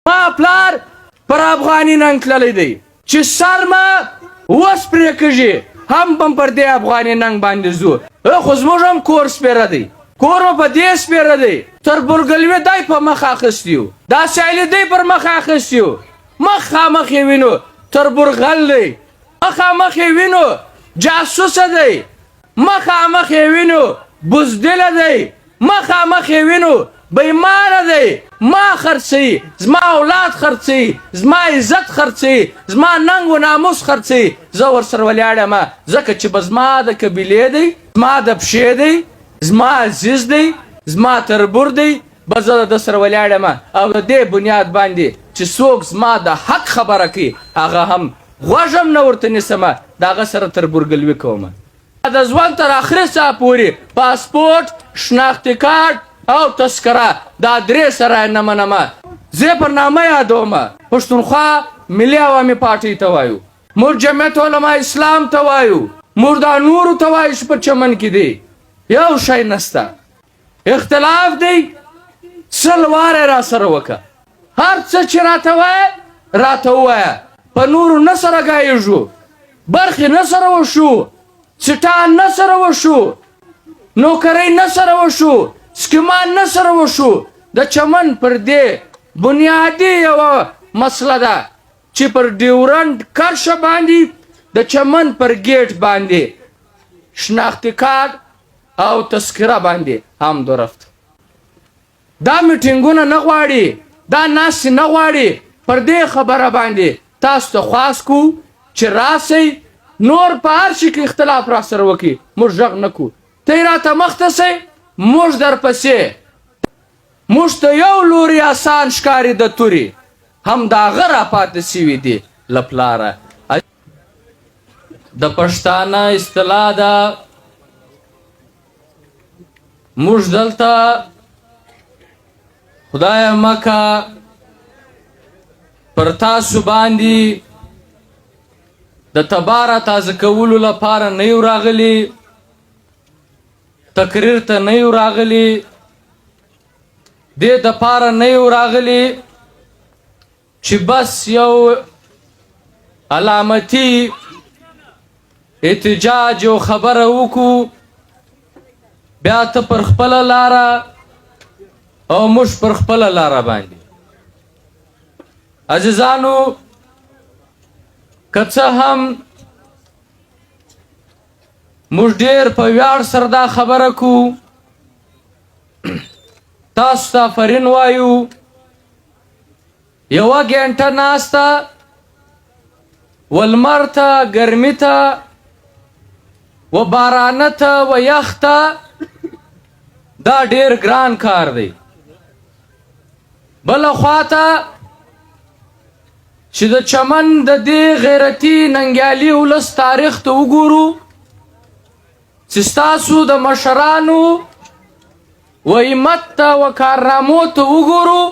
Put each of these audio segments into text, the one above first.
ما پلار پر افغاني ننګ تللی دی چې سر ما اوس پرې کږي هم بم پر دې افغاني ننګ باندې ځو. خو زموږ هم کور سپېره دی، کور مو په دې سپېره دی. تر بورګلوي دی په مخ اخیستي یو، دا سیالي دی پر مخ اخیستي یو، مخامخ یې وینو تر بورغل دی، مخامخ یې وینو جاسوسه دی، مخامخ یې وینو بزدله دی، مخامخ یې وینو بېمانه دی، ما خرڅوي، زما اولاد خرڅوي، زما عزت خرڅوي، زما ننګ و ناموس خرڅوي، زه ورسره ولاړ یم، ځکه چې به زما د قبیلې دی، زما د پښې دی، زما عزیز دی، زما تربور دی، به زه د ده سره ولاړ یم او د دې بنیاد باندې چې څوک زما د حق خبره کوي هغه هم غوږ هم نه ورته نیسم، د هغه سره تربورګلوي کوم. د ژوند تر اخري ساه پورې پاسپورټ، شناختي کارت او تذکره دا درې سره نه منم. زه پر نامه یادوم، پښتونخوا ملي عوامي پارټۍ ته وایو، موږ جمعیت علما اسلام ته وایو، موږ دا نورو ته وایو چې په چمن کې دی یو شی نشته، اختلاف دی، 100 واره را سره وکړه، هر څه چې راته وایې راته ووایه، په نورو نه سره ګایږو، برخې نه سره وشو، سټان نه سره وشو، نوکرۍ نه سره وشو، سکیمان نه سره وشو. د چمن پر دې بنیادي یوه مسله ده چې پر ډیورنډ کرښه باندې د چمن پر ګیټ باندې شناختي کارت او تذکره باندې هم درفت. دا میټینګونه نه غواړي، دا ناستې نه غواړي. پر دې خبره باندې تاسو ته خواست کوو چې راسئ، نور په هر شي کې اختلاف را سره وکړي، موږ غږ نه کوو، ته یې راته مخته سئ، موږ درپسې. موږ ته یو لوري اسان ښکاري د توري، هم د هغه راپاتې سوي دي له پلاره. د پښتانه اصطلاح ده، موږ دلته خدای مکه پر تاسو باندې د تباره تازه کولو لپاره نه یو راغلي، تقریر ته نه یو راغلي، دې دپاره نه یو راغلي چې بس یو علامتي احتجاج او خبره وکړو، بیا ته پر خپله لاره او موږ پر خپله لاره باندې. عزیزانو، که څه هم موږ ډېر په ویاړ سره دا خبره کوو، تاسو ته آفرین وایو، یوه ګنټه ناسته و لمر ته، ګرمي ته، و بارانه ته، و یخ ته، دا ډېر ګران کار دی. بله خوا ته چې د چمن د دې غیرتي ننګیالي ولس تاریخ ته وګورو چې ستاسو د مشرانو و همت ته و کارنامو ته وګورو،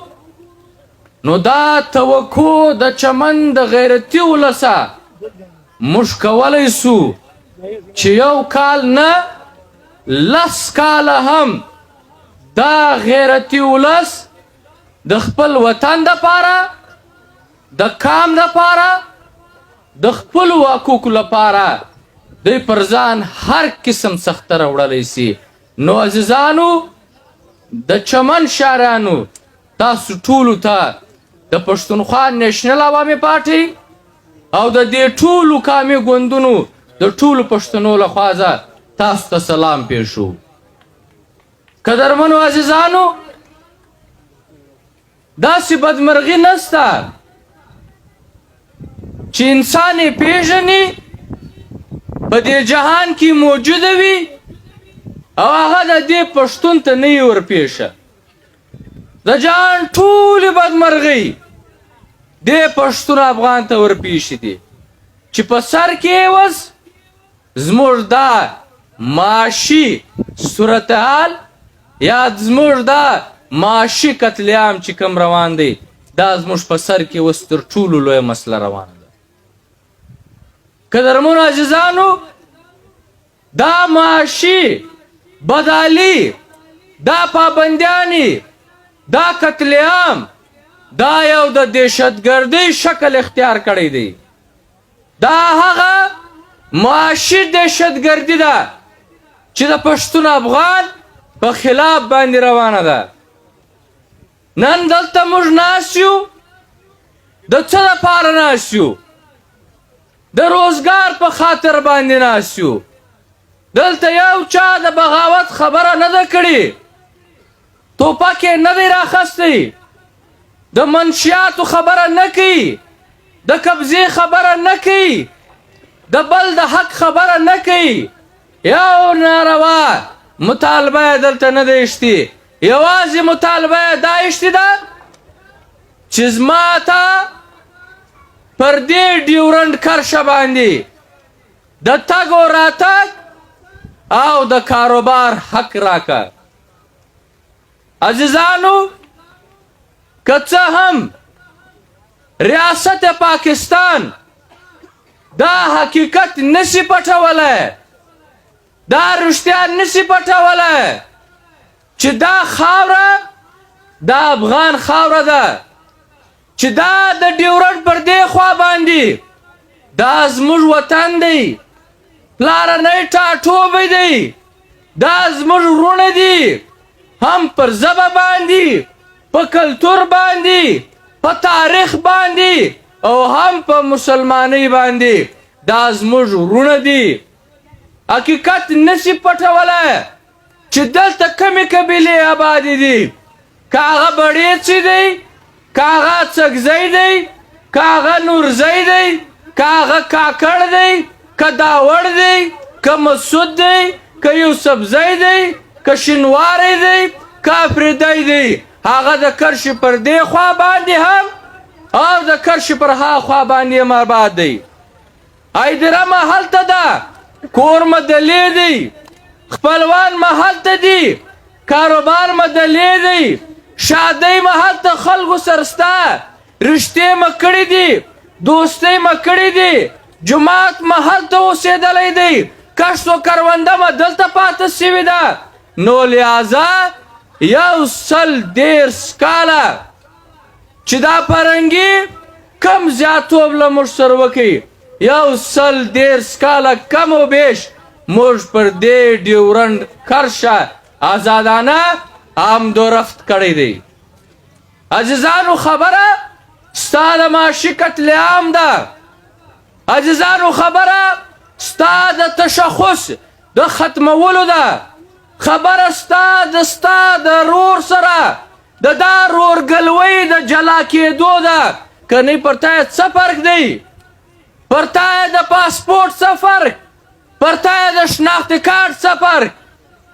نو دا توقع د چمن د غیرتي ولسه موږ کولی سو چې یو کال نه 10 کاله هم دا غیرتي ولس د خپل وطن دپاره، د کام دپاره، د خپلو حقوقو لپاره دوی پر ځان هر قسم سخته راوړلی سي. نو عزیزانو، د چمن شاعرانو، تاسو ټولو ته د پښتونخوا نېشنل عوامي پارټۍ او د دې ټولو قامي ګوندونو د ټولو پښتنو لخوا زه تاسو ته سلام پېښو. قدرمنو عزیزانو، داسې بدمرغي نسته چې انسان یې پېژني، په دې جهان کې موجوده وي او هغه د دې پښتون ته نه وي ورپېښه. د جهان ټولې بدمرغۍ دې پښتون افغان ته ورپېښې دي چې په سر کې یې اوس زموږ دا معاشي صورتحال یا زموږ دا معاشي قتل عام چې کوم روان دی، دا زموږ په سر کې اوس تر ټولو لویه مسله روانه ده. قدرمنو عزیزانو، دا معاشي بدالي، دا پابندیانې، دا قتل عام، دا یو د دهشتګردۍ شکل اختیار کړی دی. دا هغه معاشي دهشتګردي ده چې د پښتون افغان په خلاف باندې روانه ده. نن دلته موږ ناست یو، د څه لپاره ناست یو؟ د روزګار په خاطر باندې ناست یو. دلته یو چا د بغاوت خبره نه ده کړې، ټوپک یې نه دی راخستی، د منشیاتو خبره نه کوي، د قبضې خبره نه کوي، د بل د حق خبره نه کوي. یو ناروا مطالبه یې دلته نه ده ایښتې، یوازې مطالبه یې دا ایښتې ده چې زما ته پر دې ډیورنډ کرښه باندې د تګ او راتګ او د کاروبار حق راکه. عزیزانو، که څه هم ریاست پاکستان دا حقیقت نشي پټولی، دا رښتیا نشي پټولی چې دا خاوره دا افغان خاوره ده، چې دا د ډیورنډ پر دې خوا باندې دا زموږ وطن دی، پلارنی ټاټوبی دی، دا زموږ وروڼه دي، هم پر ژبه باندې، په کلتور باندې، په تاریخ باندې او هم په مسلمانۍ باندې دا زموږ وروڼه دي. حقیقت نشي پټولی چې دلته کومې قبیلې آبادې دي، که هغه بړېڅي دی، که هغه اڅکزی دی، که هغه نورزی دی، که هغه کاکړ دی، که داوړ دی، که مسعود دی، که یوسفزی دی، که شینواری دی، که افریدی دی، هغه د کرښې پر دې خوا باندې هم او د کرښې پر ها خوا باندې هم آباد دی. ایدره مه هلته ده، کور مه دلې دی، خپلوان مه هلته دي، کاروبار مه دلې دی، ښادۍ مه هلته خلکو سره سته، رشتې مه کړې دي، دوستۍ مه کړې دي، جومات مه هلته اوسېدلی دی، کښت و کرونده مه دلته پاته سوې ده. نو لهذا 130 کاله چې دا پرنګي کم زیاتوب له موږ سره وکړي، 130 کاله کم و بیش موږ پر دې ډیورنډ کرښه آزادانه آمدورفت کړی دی. عزیزانو، خبره ستا د معاشي قتل عام ده. عزیزانو، خبره ستا د تشخص د ختمولو ده. خبره ستا د ستا د رور سره د دا رورګلوۍ د جلا کېدو ده. که نه پر تا یې څه فرق دی؟ پر تا یې د پاسپورټ څه فرق؟ پر تا یې د شناختي کارت څه فرق؟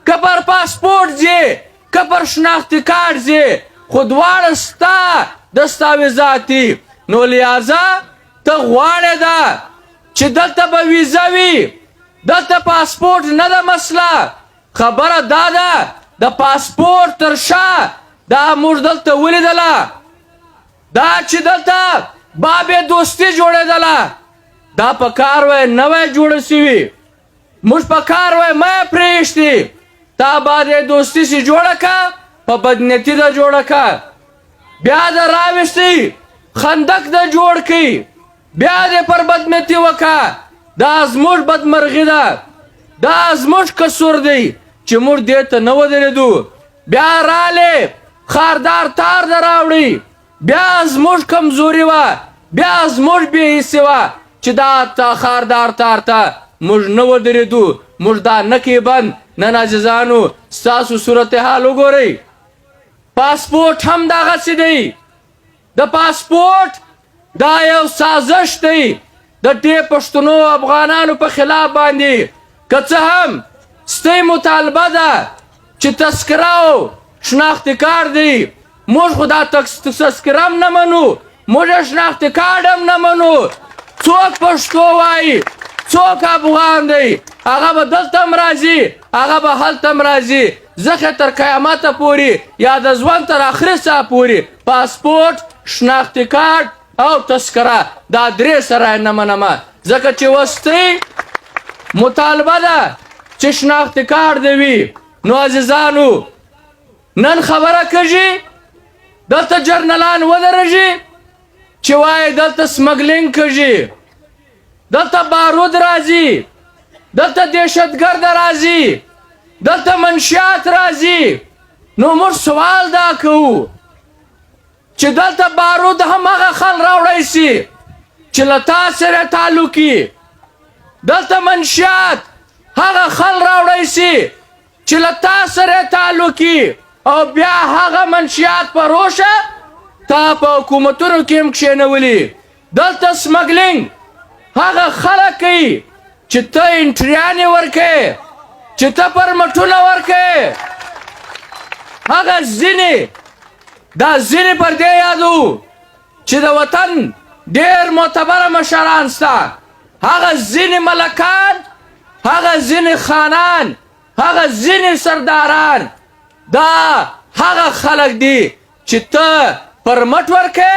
که پر پاسپورټ ځې، که پر شناختي کارت ځې، خو دواړه ستا دستاویزات دي. نو لهذا ته غواړې ده چې دلته به ویزه وي، دلته پاسپورټ نه ده مسله. خبره دا ده د پاسپورټ تر شا دا موږ دلته ولیدله، دا چې دلته باب دوستي جوړېدله، دا په کار وای نه وای جوړه سوي، موږ په کار وای مه پرېږدي. تا باد دوستي سي جوړه که، په بدنیتي ده جوړه که، بیا د راوستي خندق ده جوړ کړي، بیا دې پر بدنیتي وکه. دا زموږ بدمرغي ده، دا زموږ قصور دی چې موږ دې ته نه ودرېدو. بیا رالې خاردار تار ده راوړي، بیا زموږ کمزوري وه، بیا زموږ بې حسي وه چې دا خاردار تار ته موږ نه ودرېدو، موږ دا نه کړي بند. نن عزیزانو ستاسو صورتحال وګورئ، پاسپورټ هم دغسې دی. د پاسپورټ دا یو سازش دی د دې پښتنو افغانانو په خلاف باندې. که څه هم ستۍ مطالبه ده چې تذکره او شناختي کارت دی، موږ خو دا تذکره هم نه منو، موږ شناختي کارت هم نه منو. څوک پښتو وایي، څوک افغان دی، هغه به دلته هم راځي، هغه به هلته هم راځي. زه خو تر قیامته پورې یا د ژوند تر اخري ساه پورې پاسپورټ، شناختي کارت او تذکره دا درې سره نه منم، ځکه چې وستۍ مطالبه ده چې شناختي کارت دی وي. نو عزیزانو، نن خبره کږي دلته جرنلان ودرېږي چې وایي دلته سمګلینګ کږي، دلته بارود راځي، دلته دهشتګرد راځي، دلته منشیات راځي. نو موږ سوال دا کوو چې دلته بارود هم هغه خل راوړی سي چې له تا سره تعلق وي، دلته منشیات هغه خل راوړی سي چې له تا سره تعلق وي، او بیا هغه منشیات په روشه تا په حکومتونو کې هم کښېنولي. دلته سمګلینګ هغه خلک کوي چې ته انټریانې ورکوې، چې ته پرمټونه ورکوې. هغه ځینې دا ځینې پر دې یادو چې د وطن ډېر معتبره مشران سته، هغه ځینې ملکان، هغه ځینې خانان، هغه ځینې سرداران، دا هغه خلک دي چې ته پرمټ ورکې،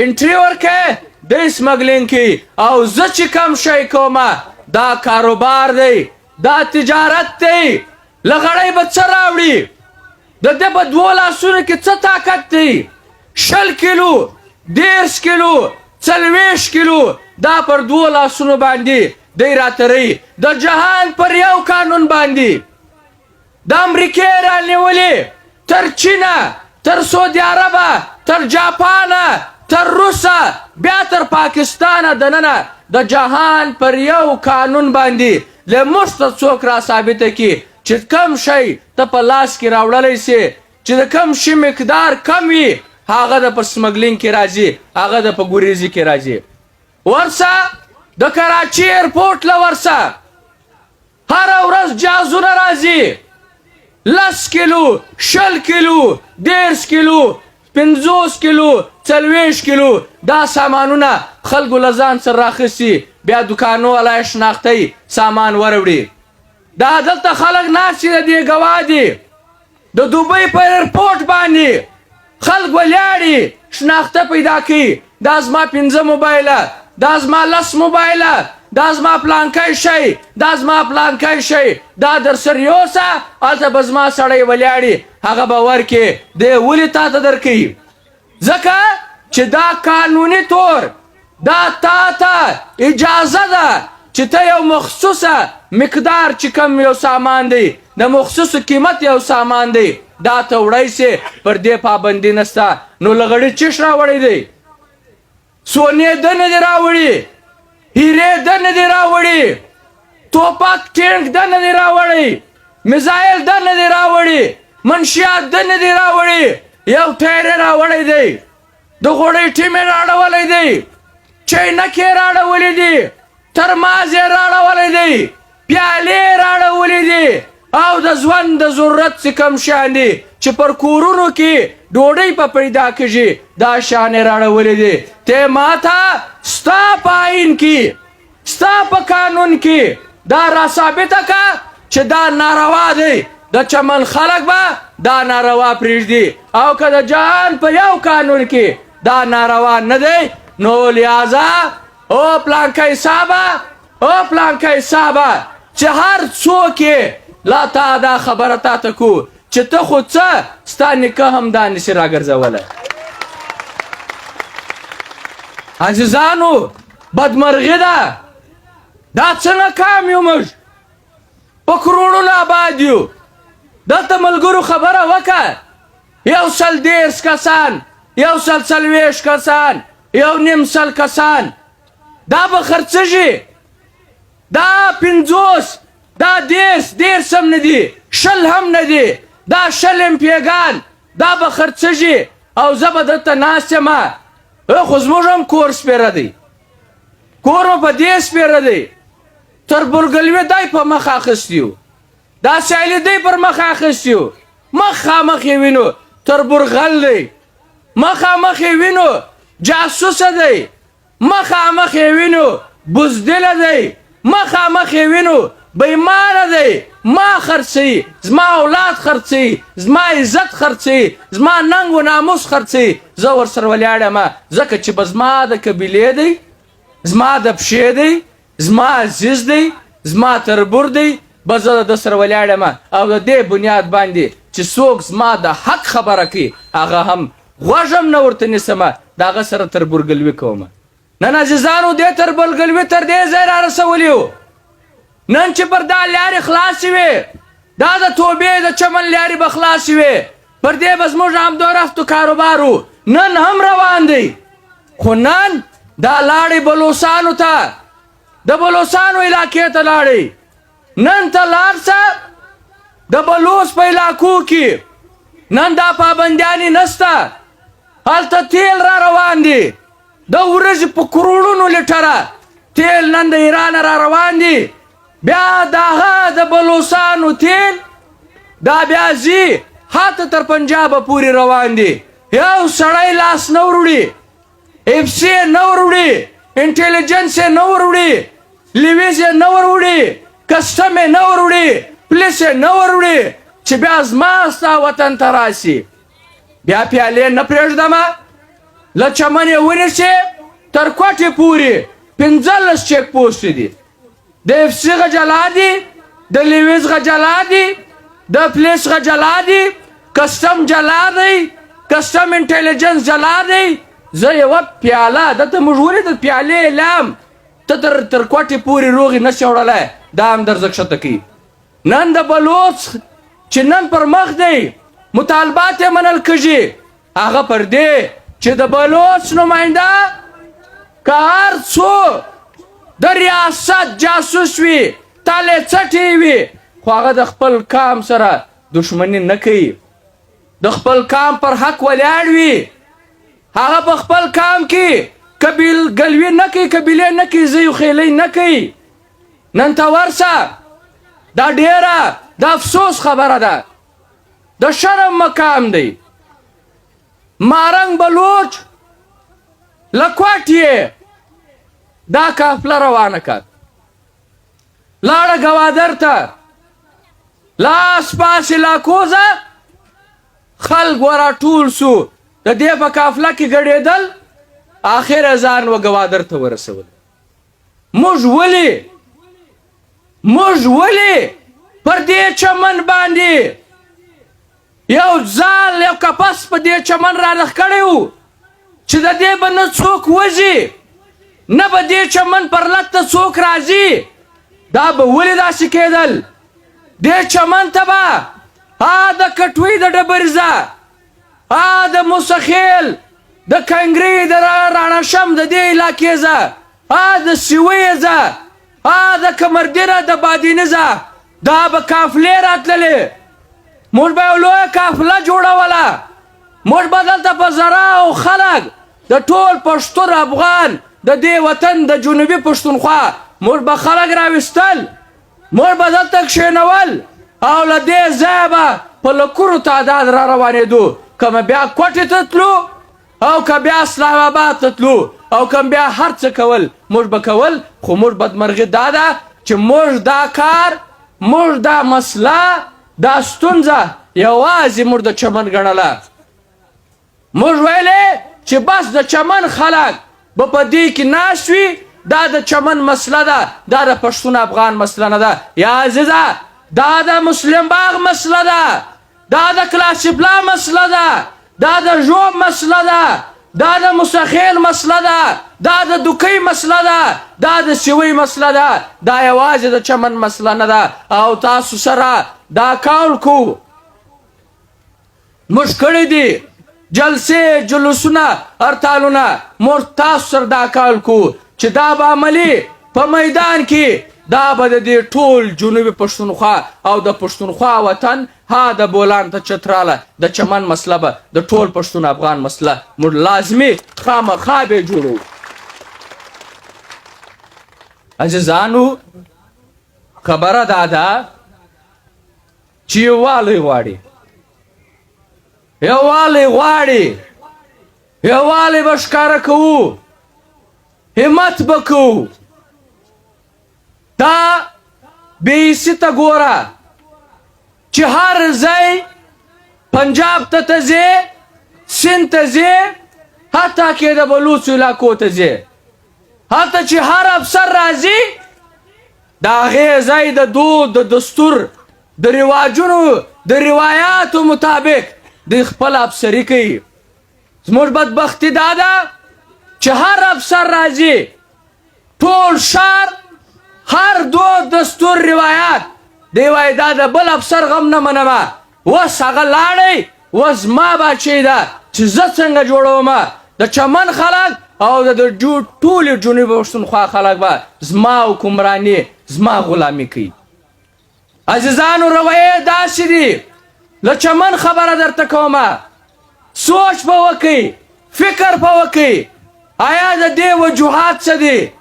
انټري ورکې، دی سمګلینګ کوي. او زه چې کم شی کوم دا کاروبار دی، دا تجارت دی. لغړی به څه راوړي؟ د ده په دوو لاسونو کې څه طاقت دی؟ 20 کیلو، 30 کیلو، 40 کیلو، دا پر دوو لاسونو باندې دی راتري. د جهان پر یو قانون باندې د امریکې رانیولې تر چینه، تر سعودي عربه، تر جاپانه، تر روسه، بیا تر پاکستانه دننه د جهان پر یو قانون باندې له موږ ته څوک را ثابته کړي چې کم شی ته په لاس کې راوړلی سي، چې د کم شي مقدار کم وي هغه د په سمګلینګ کې راځي، هغه د په ګریزي کې راځي. ورسه د کراچي ایرپورټ له ورسه هره ورځ جهازونه راځي، 10 کیلو، 20 کیلو، 30 کیلو، 50 کیلو، 40 کیلو، دا سامانونه خلکو له ځان سره راخیستي، بیا دوکانو والا یې شناختي سامان وروړي. دا دلته خلک ناست دي، د دې ګواه دي. د دوبۍ په ایرپورټ باندې خلک ولاړي شناخته پیدا کوي، دا زما 5 موبایله، دا زما 10 موبایله، دا زما پلانکی شی، دا زما پلانکی شی، دا در سره یوسه، هلته به زما سړی ولاړي، هغه به ورکې. دی ولې تا ته درکوي؟ ځکه چې دا قانوني طور دا تا ته اجازه ده چې ته یو مخصوصه مقدار چې کم یو سامان دی، د مخصوص قیمت یو سامان دی، دا ته وړی سې، پر دې پابندي نسته. نو لغړی چش راوړی دی؟ سونې ده نه دي راوړي، هیرې ده نه دي راوړي، توپک ټینک ده نه دي راوړي، میزایل ده نه دي راوړي، منشیات ده نه دي راوړي، یو ټایر یې راوړی دی، د غوړۍ ټیم یې راړولی دی، چینک یې راړولي دي، ترماز یې راړولی دی، پیالې یې راړولي دي، او د ژوند د ضرورت څه کم شیان دي چې پر کورونو کې ډوډۍ په پیدا کېږي، دا شیان یې راړولي دي. ته ماته ستا په آیین کې، ستا په قانون کې دا را ثابته که چې دا ناروا دی. د چمن خلک به دا ناروا پرېږدي، او که د جهان په یو قانون کې دا ناروا نه دی، نو لہذا او پلانکی صاحبه، او پلانکی صاحبه، چې هر څوک یې لا تا دا خبره تا ته کو چې ته خو څه ستا نیکه هم دا نشي راګرځولی. عزیزانو، بدمرغي ده، دا څنګه کام یو؟ موږ په کروړونو آباد یو. دلته ملګرو خبره وکړه، 130 کسان، 140 کسان، 1.5 کسان، دا به خرڅېږي. دا 50، دا 30، 30 هم نه دي، 20 هم نه دي، دا 20 امپیګان دا به خرڅېږي، او زه به دلته ناست یم. خو زموږ هم کور سپېره دی، کور مو په دې سپېره دی، تر برګلوي دی په مخ اخیستی یو، دا سیالي دی پر مخ اخیستی یو، مخامخ یې وینو، تر برغل دی، مخامخ یې وینو، جاسوسه دی، مخامخ یې وینو، بزدله دی، مخامخ یې وینو، بېمانه دی، ما خرڅوي، زما اولاد خرڅوي، زما عزت خرڅوي، زما ننګ و ناموس خرڅوي، زه ورسره ولاړ یم، ځکه چې به زما د قبیلې دی، زما د پښې دی، زما عزیز دی، زما تربور دی، به زه د ده سره ولاړ یم. او د دې بنیاد باندې چې څوک زما د حق خبره کوي، هغه هم غوږ هم نه ورته نیسم، د هغه سره تربورګلوي کوم. نن عزیزانو دې تربورګلوي تر دې ځای را رسولي وو. نن چې پر دا لارې خلاصې وې، دا د توبې د چمن لارې به خلاصې وې، پر دې به زموږ آمدورفتو کاروبار و، نن هم روان دی. خو نن دا لاړې بلوسانو ته، د بلوسانو علاقې ته لاړې. نن ته لاړ سه د بلوس په علاقو کې، نن دا پابندیانې نسته، هلته تیل را روان دي، د ورځې په کروړونو لیټره تیل نن د ایران را روان دي. بیا دغه د بلوسانو تیل دا بیا ځي حتی تر پنجابه پورې روان دي. یو سړی لاس نه وروړي، اف سي نه وروړي، انټیلیجنس یې نه وروړي، لیویز یې نه وروړي، کسټم یې نه وروړي، پولیس یې نه وروړي، چې بیا زما ستا وطن ته راسي. بیا پیالې نه پرېږدمه، له چمن یې ونیسي تر کوټې پورې 15 چیک پوسټ دي. د اف سي غجلا دي، د لیویز غجلا دي، د پولیس غجلا دي، کسټم جلا دی، کسټم انټیلیجنس جلا دی. زه یوه پیاله دلته موږ ولیدل، پیالې اعلام ته تر کوټې پورې روغې نه شې وړلی، دا هم درځه کښته کوي. نن د بلوڅ چې نن پر مخ دی مطالبات یې منل کېږي، هغه پر دې چې د بلوڅ نماینده که هر څو د ریاست جاسوس وي، تلې څټې وي، خو هغه د خپل کام سره دښمني نه کوي، د خپل کام پر حق ولاړ وي، هغه په خپل کام کې قبیل ګلوي نه کوي، قبیلې نه کوي، زیو خیلۍ نه کوي. نن ته ورسه، دا ډیره د افسوس خبره ده، د شرم مقام دی. مارنګ بلوچ له کوټې دا قافله روانه کړه، لاړه ګوادر ته، لاس پاس علاقو ځه، خلک وراټول سو، د دې په قافله کې ګډېدل، آخر ځان و ګوادر ته ورسول. موږ ولې پر دې چمن باندې یو ځال یو کپس په دې چمن رانخ کړی و چې د دې به نه څوک وځي، نه به دې چمن پر لت ته څوک راځي. دا به ولې داسې کېدل؟ دې چمن ته به د کټوۍ د ډبرې ځه، د موسخیل د کنګرې د راڼه شم د دې علاقې ځه، د سیوۍ ځه، د کمردینه د بادیني ځه، دا به قافلې راتللې. موږ به یو لویه قافله جوړوله، موږ به دلته په زراو خلک د ټول پښتون افغان د دې وطن د جنوبي پښتونخوا موږ به خلک راوستل، موږ به دلته کښېنول او له دې ځایه به په لکونو تعداد را روانېدو. که به بیا کوټې ته تلو او که بیا اسلام آباد ته تلو او که بیا هر څه کول موږ به کول. خو موږ بدمرغي دا ده چې موږ دا کار، موږ دا مسله، دا ستونزه یوازې موږ د چمن ګڼله. موږ ویلې چې بس د چمن خلک به په دې کې ناست وي، دا د چمن مسله ده، دا د پښتون افغان مسله نه ده. یا عزیزه، دا د مسلم باغ مسله ده، دا د کلاسیپلا مسله ده، دا د ژوب مسله ده، دا د موسخیل مسله ده، دا د دوکۍ مسله ده، دا د سیوۍ مسله ده، دا یوازې د چمن مسله نه ده. او تاسو سره دا کول کوو، موږ کړي دي جلسې، جلوسونه، هړتالونه، موږ تاسو سره دا کول کوو چې دا به عملي په میدان کې، دا به د دې ټول جنوبي پښتونخوا او د پښتونخوا وطن ها د بولان ته چتراله د چمن مسله به د ټول پښتون افغان مسله موږ لازمي خامخا به جوړو. عزیزانو، خبره دا ده چې یووالی غواړي، یووالی غواړي، یووالی به ښکاره کوو، همت به کوو. دا بې ته ګوره چې هر ځای پنجاب ته ته ځې، سند ته ځې، حتی کې د بلوڅو علاقو ته ځې، هلته چې هر افسر راځي د هغې ځای د دود، د دستور، د رواجونو، د روایاتو مطابق دوی خپل افسري کوي. زموږ بدبختي دا ده چې هر افسر راځي، ټول ښار، هر دود، دستور، روایت، دی وایي دا د بل افسر غم نه منمه، اوس هغه لاړی، اوس زما باچهي ده چې زه څنګه جوړوم. د چمن خلک او د ټولې جنوبي پښتونخوا خلک به زما حکمراني، زما غلامي کوي. عزیزانو، رویې داسې دي. له چمن خبره درته کومه، سوچ به وکئ، فکر به وکئ، آیا د دې وجوهات څه دي؟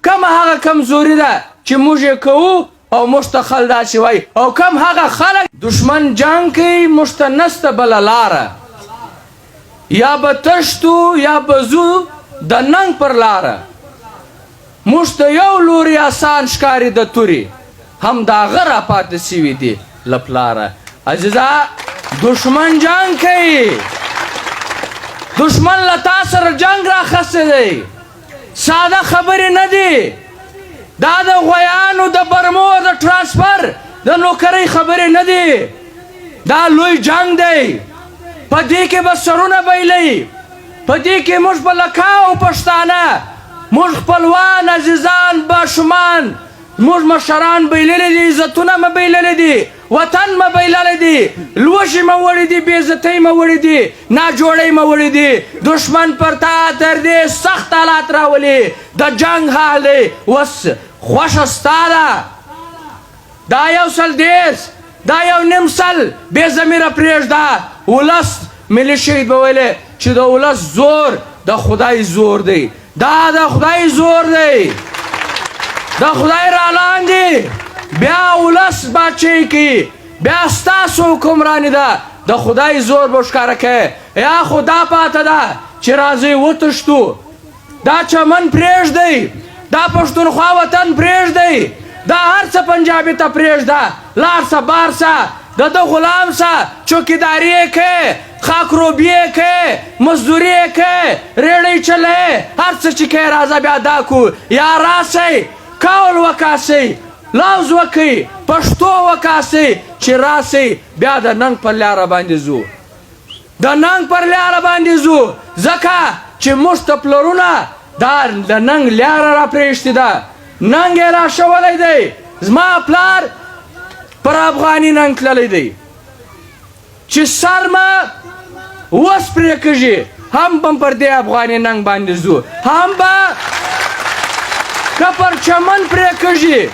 کومه هغه کمزوري ده چې موږ یې کوو او موږ ته خل داسې وایي، او کوم هغه خلک دښمن جنګ کوي، موږ ته نسته بله لاره، یا به تښتو یا به ځو د ننګ پر لاره. موږ ته یو لوري اسان ښکاري د توري، هم د هغه راپاتې سوي دي له پلاره. عزیزه، دښمن جنګ کوي، دښمن له تا سره جنګ راخستی دی. ساده خبرې نه دي دا، د غویانو د برمو د ترانسفر د نوکرۍ خبرې نه دي، دا لوی جنګ دی. په دې کې به سرونه بایلئ، په دې کې موږ په لکاو پښتانه، موږ خپلوان، عزیزان، ماشومان، موږ مشران بایللي دي، عزتونه مو بایللي دي، وطن مو بایللی دی، لوږې مو وړي دي، بې عزتۍ مو وړي دي، ناجوړۍ مو وړي دي. دښمن پر تا تر دې سخت حالات راولي، د جنګ حال دی. اوس خوښه ستا ده، دا یو سل 30، دا یو نیم سل بې ضمیره پرېږده. ولس ملي شهید به ویلې چې د ولس زور د خدای زور دی. دا د خدای زور دی، د خدای را لاندې بیا ولس باچهي کوي، بیا ستاسو حکمراني ده، د خدای زور به ښکاره کوي. یا خو دا پاته ده چې راځئ وتښتو، دا چمن پرېږدئ، دا پښتونخوا وطن پرېږدئ، دا هر څه پنجابي ته پرېږده، لاړ سه، بار سه، د ده غلام سه، چوکیداري یې کوې، خاکروبي یې کوې، مزدوري یې کوې، ریړۍ چلوې، هر څه چې کوې راځه بیا دا کو. یا راسئ قول وکاسئ، لوظ وکئ، پښتو وکاسئ چې راسئ بیا د ننګ پر لاره باندې ځو، د ننګ پر لاره باندې ځو، ځکه چې موږ ته پلرونه دا د ننګ لاره را پرېښتې ده، ننګ یې را ښوولی دی. زما پلار پر افغاني ننګ تللی دی چې سر ما اوس پرې کږي، هم به پر دې افغاني ننګ باندې ځو، هم به که پر چمن پرې کږي،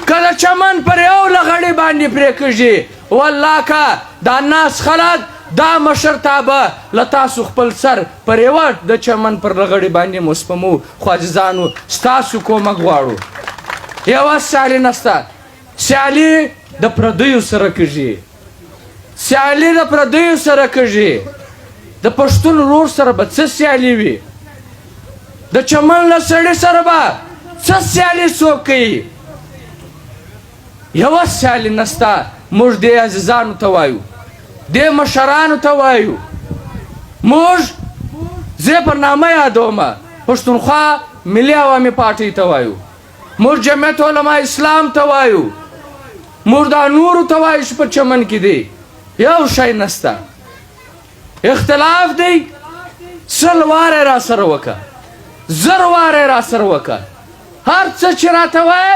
که د چمن پر یو لغړي باندې پرې کږي، والله که دا ناس خلک دا مشرتابه له تاسو خپل سر پر یوه د چمن پر لغړي باندې مو سپمو. خو عزیزانو، ستاسو کومک غواړو. یوه سیالي نسته، سیالي د پردیو سره کږي، سیالي د پردیو سره کږي، د پښتون ورور سره به څه سیالي وي؟ د چمن له سړي سره به څه سیالي څوک کوي؟ یوه سیالي نسته. موږ دې عزیزانو ته وایو، دې مشرانو ته وایو، موږ زه پر نامه یادوم، پښتونخوا ملي عوامي پارټۍ ته وایو، موږ جمعیت علما اسلام ته وایو، موږ دا نورو ته وایو چې په چمن کې دی یو شی نسته، اختلاف دی، 100 واره را سره وکه، 1000 واره را سره وکه، هر څه چې راته وایې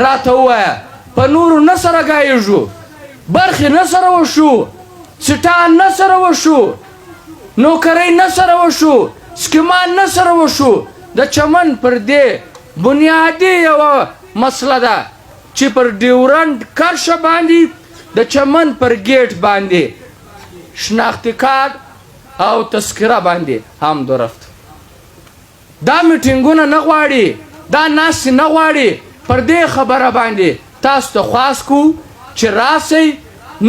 راته ووایه، په نورو نه سره ګایږو، برخې نه سره وشو، سټان نه سره وشو، نوکرۍ نه سره وشو، سکیمان نه سره وشو. د چمن پر دې بنیادي یوه مسله ده چې پر ډیورنډ کرښه باندې د چمن پر ګیټ باندې شناختي کارت او تذکره باندې هم درفت. دا میټینګونه نه غواړي، دا ناستې نه غواړي. پر دې خبره باندې تاسو ته خواست کوو چې راسئ،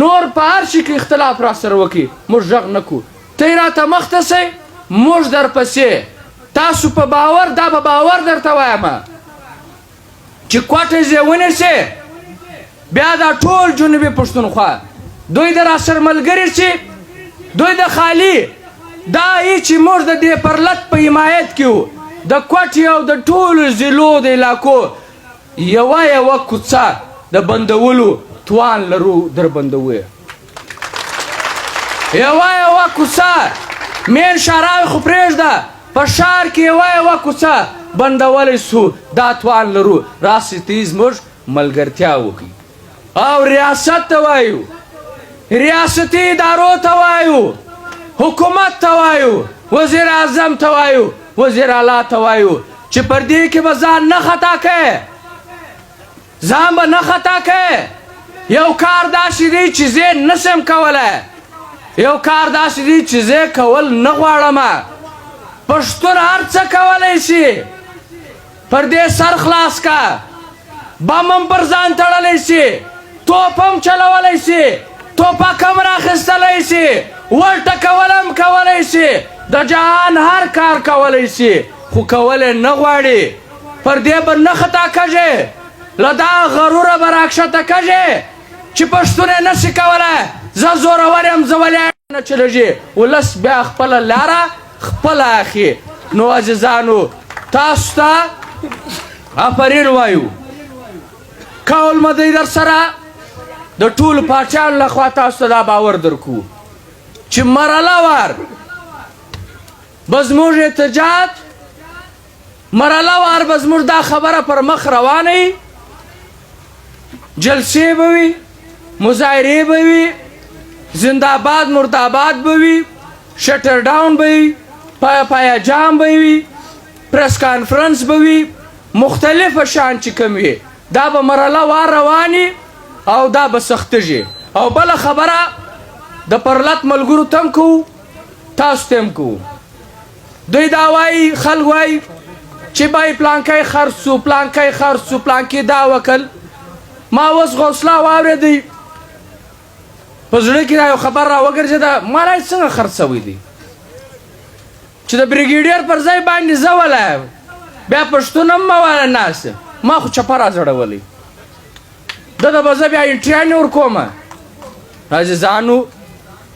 نور په هر شي کې اختلاف را سره وکړي، موږ غږ نه کوو، ته یې راته مخته سئ، موږ درپسې. تاسو په باور، دا په باور درته وایم چې کوټه یې ونیسي، بیا دا ټول جنوبي پښتونخوا دوی د راسره ملګري شي، دوی د خالي دا یې چې موږ د دې پرلت په حمایت کې وو، د کوټې او د ټولو ضلعو د علاقو یوه یوه کوڅه د بندولو توان لرو، در بندوو یې. یوه یوه کوڅه مین شاراوې خو پرېږده، په ښار کې یوه یوه کوڅه بندولی سو، دا توان لرو. راسئ تی زموږ ملګرتیا وکړئ. او ریاست ته وایو، ریاستي ادارو ته وایو، حکومت ته وایو، وزیر اعظم ته وایو، وزیر اعلی ته وایو چې پر دې کې به ځان نه خطا کوې، ځان به نه خطا کوې. یو کار داسې دی چې زه نه سم کولی، یو کار داسې دی چې زه کول نه غواړم. پښتون هر څه کولی شي، پر دې سر خلاص کا، بم هم پر ځان تړلی شي، توپ هم چلولی شي، توپک هم راخیستلی شي، ور ټکول هم کولی شي، د جهان هر کار کولی شي، خو کول یې نه غواړي. پر دې به نه خطا کږې، له دا غروره به راکښته کږې چې پښتون یې نه شي کولی. زه زورور یم، زه ولې نه چلېږي؟ ولس بیا خپله لاره خپله اخلي. نو عزیزانو، تاسو ته آفرین وایو، قول مه دی در سره د ټولو پاچانو لخوا تاسو ته دا باور درکو چې مرحله وار به زموږ احتجاج، مرحله وار به زموږ دا خبره پر مخ روانه وي. جلسې به وي، مظاهرې به وي، زنده‌باد مرداباد به وي، شټر ډاون به وي، پایا پایا جام به وي، پریس کانفرنس به وي، مختلف شان چې کوم وي دا به مرحله وار رواني او دا به سختږي. او بله خبره د پرلت ملګرو ته هم کوو، تاسو ته هم کوو. دوی دا وایي، خلک وایي چې بای پلانکی خرڅ سو، پلانکی خرڅ سو، پلانکی دا وکل. ما اوس غوسله واورېدی، په زړه کې دا یو خبر را وګرځېده، ما لا څنګه خرڅ سوی دی چې د بریګیډیر پر ځای باندې زه ولایم، بیا پښتون هم مه واله ناست یم، ما خو چپه را ځړولی، ده ته به زه بیا انټریانې ورکوم. عزیزانو،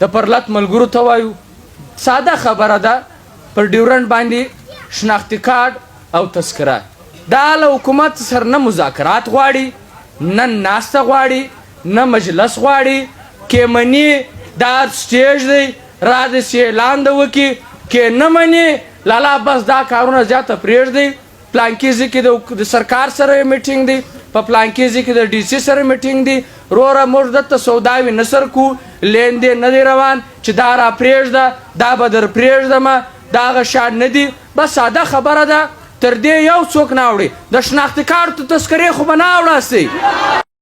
د پرلت ملګرو ته وایو، ساده خبره ده، پر ډیورنډ باندې شناختي کارډ او تذکره دا له حکومت سره نه مذاکرات غواړي، نه ناسته غواړي، نه مجلس غواړي. کې مني دا سټیج دی، را دې سي اعلان د وکي، کې نه مني لالا بس دا کارونه زیاته پرېږدئ. پلانکي ځای کې د سرکار سره میټینګ دی، په پلانکي ځای کې د ډي سي سره میټینګ دی. روره موږ دلته سوداوي نه سر کو، لین دې نه دی روان چې دا را پرېږده، دا به در پرېږدمه، دا هغه شان نه دي. بس ساده خبره ده، تر دې یو څوک نه اوړي. د شناختي کارت تذکرې خو به نه اوړاستئ.